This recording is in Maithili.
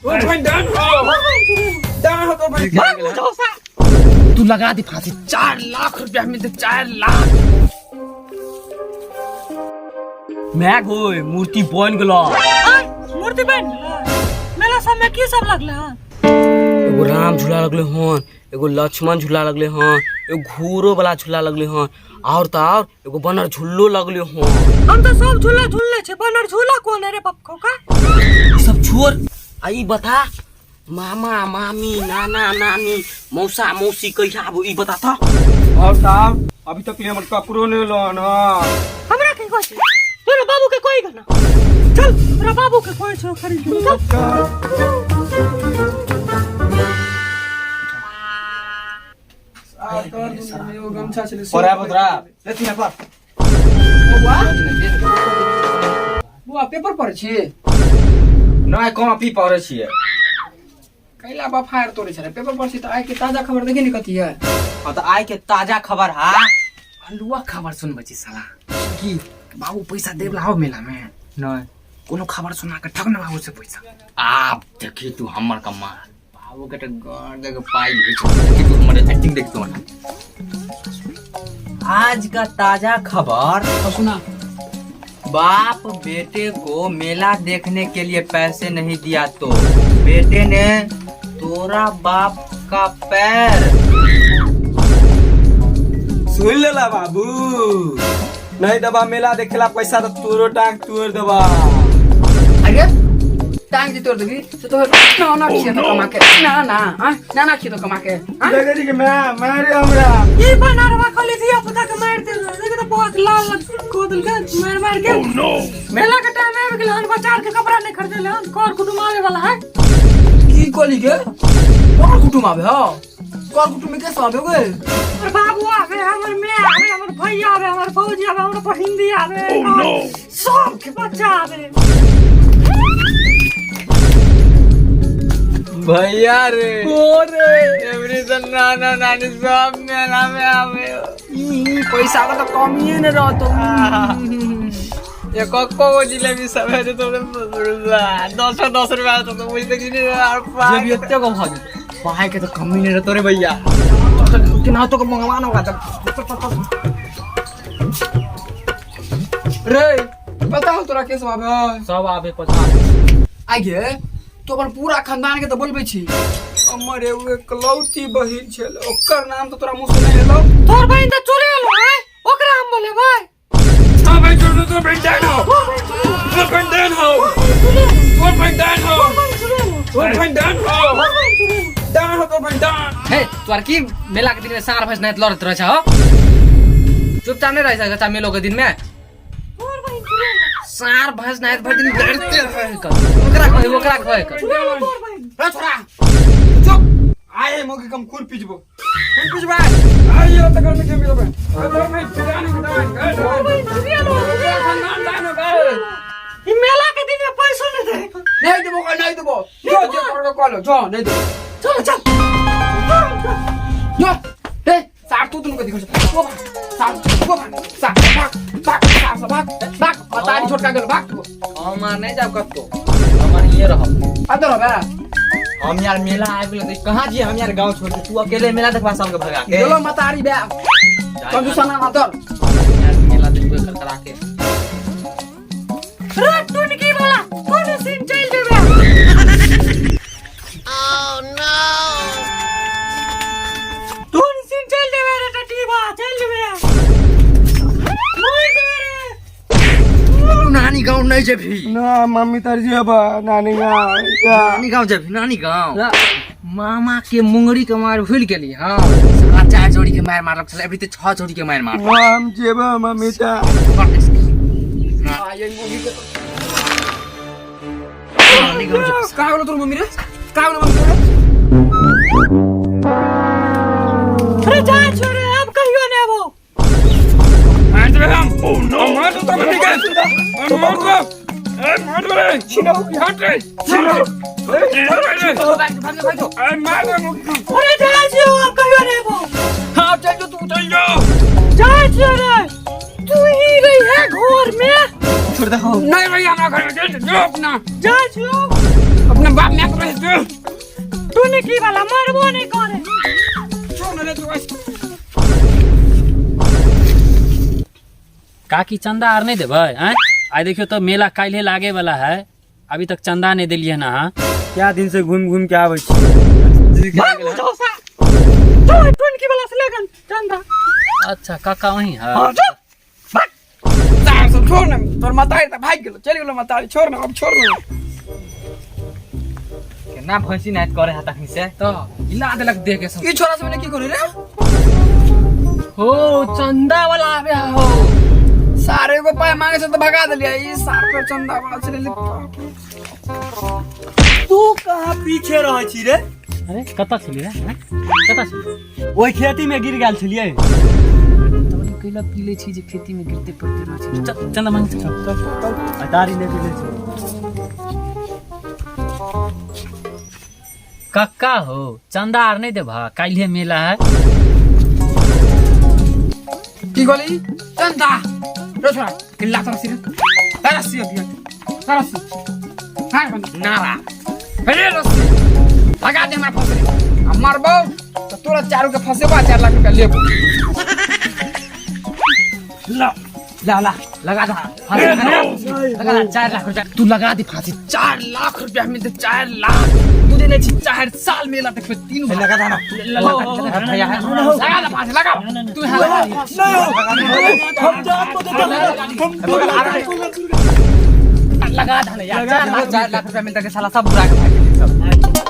तू लगा दी फांसी, 4 लाख रुपया मिलते, 4 लाख। मैं गोय मूर्ति बन गेलो। मूर्ति बन गेलो? मेला सब में की सब लगले हन? एगो राम झूला लगले हन, एगो लक्ष्मण झूला लगले हन, एगो घोड़ो वाला झूला लगले हन, और तो और एगो बनर झूलो लगले हन। हम तो सब झूला झूलले छे, बनर झूला कोन है रे पप खोका? ई सब छोड़, आ ई बता मामा मामी नाना नानी मौसा मौसी कहिया आबो, ई बता त। और साहब अभी तक ले हमर कपड़ो नहीं लोन। हमरा के कोई छै? तोरा बाबू के कोई गना, चल तोरा बाबू के कोई छो खरीद दे, चल। पढ़ा बतरा लेती ना पर। बुआ पेपर पढ़ै छी? नहीं कॉपी पढ़े छियै। कैला बफायर तोड़े छलै? पेपर पढ़ै छी तऽ आइ के ताजा खबर देखी ने कथी है। हाँ तऽ आइ के ताजा खबर हा हलुआ खबर सुनबै छी साला की बाबू पैसा देवला हो मेला में? नहीं। कोनो खबर सुना के ठग न बाबू से पैसा। आब देखी तू हमर कमाल, बाबू के तऽ गाड़ दे के पाई भेज, देखी तू हमर एक्टिंग देख तू हमर। आज का ताजा खबर और सुना। बाप बेटे को मेला देखने के लिए पैसे नहीं दिया तो बेटे ने तोरा बाप का पैर। सुन लेला बाबू, नहीं दबा मेला देखेला पैसा तो तोरो टांग तोड़ देबा। अरे टांग जे तोड़ देबी से तो ना ना खिए तो कमा के ना ना आ ना ना खिए तो कमा के आ? देखे छी कि मैं मारे हमरा। ई बनरवा खाली धिया पुता के मार देल, देख तो बहुत लाल लग को देल के मार मार के। मेला के टाइम आबि गेल हन, बच्चा के कपड़ा नहीं खरीदेले हन, कर कुटुम आवे वाला है। की कहली के कर कुटुम आवे? हो कर कुटुम के सब आवे गे? हमर बाबू आवे, हमर my आवे, हमर भैया आवे, हमर भौजी आवे, हमर बहिन आवे, सब के बच्चा आवे। भैया रे ओ रे एवरी तो नाना नानी सब मेला में आवे। ई पैसा का तो कमिए ने रहतो। एक को जिलेबी सब है तो 10 रुपया तो बुझते कि नहीं यार। जेबी एते को भऽ जेतै, पाई के तो कमी नहीं रहतो रे भैया। केना तो मंगवा ना होगा। चल रे पता हो तोरा के सब आवे? सब आबे पता। आइ गे तो अपन पूरा खानदान के तो बोलबै छी। हमर एगो एकलौती बहिन छल, ओकर नाम तो तोरा मुंह से नहीं एलो। तोर बहिन त चुड़ैल है, ओकरा हम बोलेबै। हाँ भाई छोड़ दो, तो बहन हो, तो बहन हो, तो बहन हो, तो बहन हो, डान हो तो बहन डान। हे तोहर की मेला के दिन में सार भैंस नहीं लड़त रहे हो? चुपचाप नहीं रह सकता मेलो के दिन में? सार भैंस नहीं भर दिन लड़ते रहे कर, ओकरा कहे ओकरा कहे कर। रे छोरा चुप, आए मोके कम खुर पिजबो, खुर पिजबा आइयो तो घर में के मिलबे। अरे भाई डान हो डान, खानदान डान हो गाय। ई मेला के दिन में पैसो नहीं दे। नहीं देबो का नहीं देबो, जो जे करो करो जो नहीं देबो। चल चल जो रे सार तू तुमको दिखो, ओ भाग सार, ओ भाग सार, भाग भाग सार सब भाग भाग, मतारी छोटका गेल भाग। हम नहीं जाब कतको, हम ये रहब। अंदर हो बे। हम यार मेला आबि गेल तऽ कहाँ जिए हम यार गांव छोड़ के? तू अकेले मेला देखबा सबके भगा के? गेलो मतारी बे कंजूसा ना अंदर। यार मेला देखबे करकरा के। रे टुनकी वाला कोन सीन चल जेबे? टुन सीन चल जेबे रे टटीबा, चल जेबे, मर जेबे रे। नानी गांव नहीं जेबही? ना मम्मी तर जेबा नानी गाँव। नानी गांव जेबही? नानी गांव मामा के मुंगरी के मार भूल गेली? हाँ साला 4 जोड़ी के मार मारलक छलै, अभी तऽ 6 जोड़ी के मार मार। हम जेबा मम्मी ता। आ ये मोगी के नानी गांव जेबही। का गेलो तोर मम्मी रे? का गेलो मम्मी रे? अरे जा छोरे, अब कहियो ने आबो। मार देबे हम, हम मार दो तो मम्मी के, हम मार दो, ए मार दे रे, छिनो हट रे, छिनो भाग भाग। ए मार दे मुझको। अरे जा छियो, अब कहियो ने आबो। हां चल जो तू। चल जाओ। जा छियो रे, तू ही रही है घर में। छोड़ दे। नहीं भैया हमरा घर में चल जो अपना। जा छियो। अपना बाप माय के रहै तू ने की वाला मरबो नहीं करे। छोड़ रे तू। काकी चंदा आर नहीं देबै? आँय, आइ देखियौ तऽ मेला काल्हे लागे वाला है, अभी तक चंदा नहीं देलियै हन अहाँ। क्या दिन से घूमि घूमि के आबै छी। जो टुनकी वाला से लेगन चंदा। अच्छा काका वही है। सार सब छोड़ ना, तोर मतारी तऽ भागि गेलो, चलि गेलो मतारी, छोड़ ना अब, छोड़ ना। केना भैंसी नाइत करे है तखनी से तो हिला देलक देह के सब। ई छोरा सब ने की करी रे? हो चंदा वाला आबे हो। सारे एगो पाय मांगे से तो भगा देलियै, ई सार पर चंदा वाला चलि गेलै। तू कहाँ पीछे रहै छी रे? अरे कतऽ छलियै? कतऽ छलियै? ओहि खेती में गिर गेल छलियै। कैला पी लै छी जे खेती में गिरते पड़ते रहै छी। चल चंदा मांग चल। तारी नहि मिलै छै। कक्का हो चंदा आर नहीं देबह? काल्हे मेला है। की कहली चंदा रे? छोरा किल्ला तर सिर रस्सी अभी रस्सी हां नारा अरे रस्सी लगा दे हमरा फंसरी आ मरबौ तो तोरा चारू के फंसेबा, 4 लाख रुपया लेबो। ला ला ला लगा दे फांसी, लगा दे 4 लाख रुपया तू लगा दे फांसी। 4 लाख रुपया मिलते, 4 लाख तू देने छी। 4 साल मेला देखबे तीन लगा दे ना। भैया लगा दे फांसी, लगा तू यहाँ लगा दे। हम जान तो देते, हम लगा दे यार। 4 लाख, 4 लाख रुपया मिलता के साला सब बुरा के भाग गेलै सब।